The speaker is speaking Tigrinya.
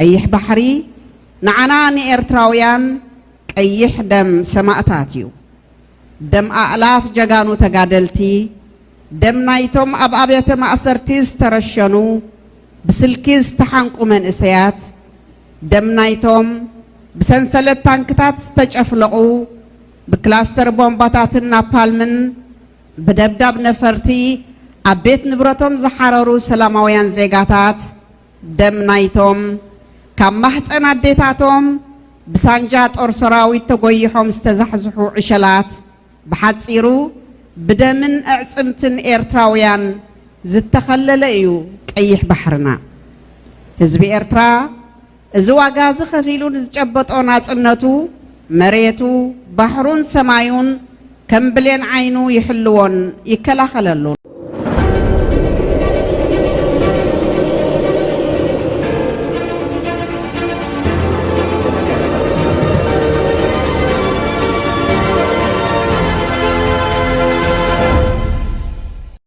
ቀይሕ ባሕሪ ንዓና ንኤርትራውያን ቀይሕ ደም ሰማእታት እዩ። ደም ኣእላፍ ጀጋኑ ተጋደልቲ፣ ደም ናይቶም ኣብ ኣብያተ ማእሰርቲ ዝተረሸኑ፣ ብስልኪ ዝተሓንቁ መንእሰያት፣ ደም ናይቶም ብሰንሰለት ታንክታት ዝተጨፍለቑ፣ ብክላስተር ቦምባታትን ናፓልምን ብደብዳብ ነፈርቲ ኣብ ቤት ንብረቶም ዝሓረሩ ሰላማውያን ዜጋታት፣ ደም ናይቶም ካብ ማህፀን ኣዴታቶም ብሳንጃ ጦር ሰራዊት ተጎይሖም ዝተዛሕዝሑ ዕሸላት፣ ብሓጺሩ ብደምን ኣዕጽምትን ኤርትራውያን ዝተኸለለ እዩ ቀይሕ ባሕርና። ህዝቢ ኤርትራ እዚ ዋጋ እዚ ከፊሉ ንዝጨበጦ ናጽነቱ፣ መሬቱ፣ ባሕሩን ሰማዩን ከም ብሌን ዓይኑ ይሕልዎን ይከላኸለሉን።